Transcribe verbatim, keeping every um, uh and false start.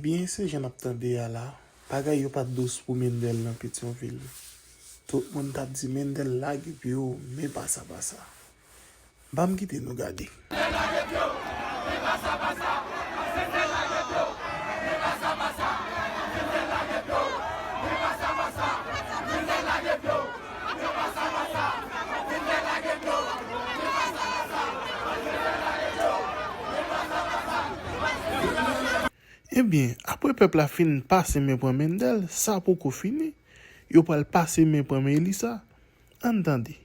Byen, se jan n ap tande a la, bagay yo pa t dous pou Mendel nan Petyonvil. Tout moun t ap di Mendel lage pye w, men pasa pasa. Ban m kite nou gade. Ebyen, apre pèp la fin pase men pran Mendel, sa poko fini. Yo pral pase men pran Melissa. Ann tande.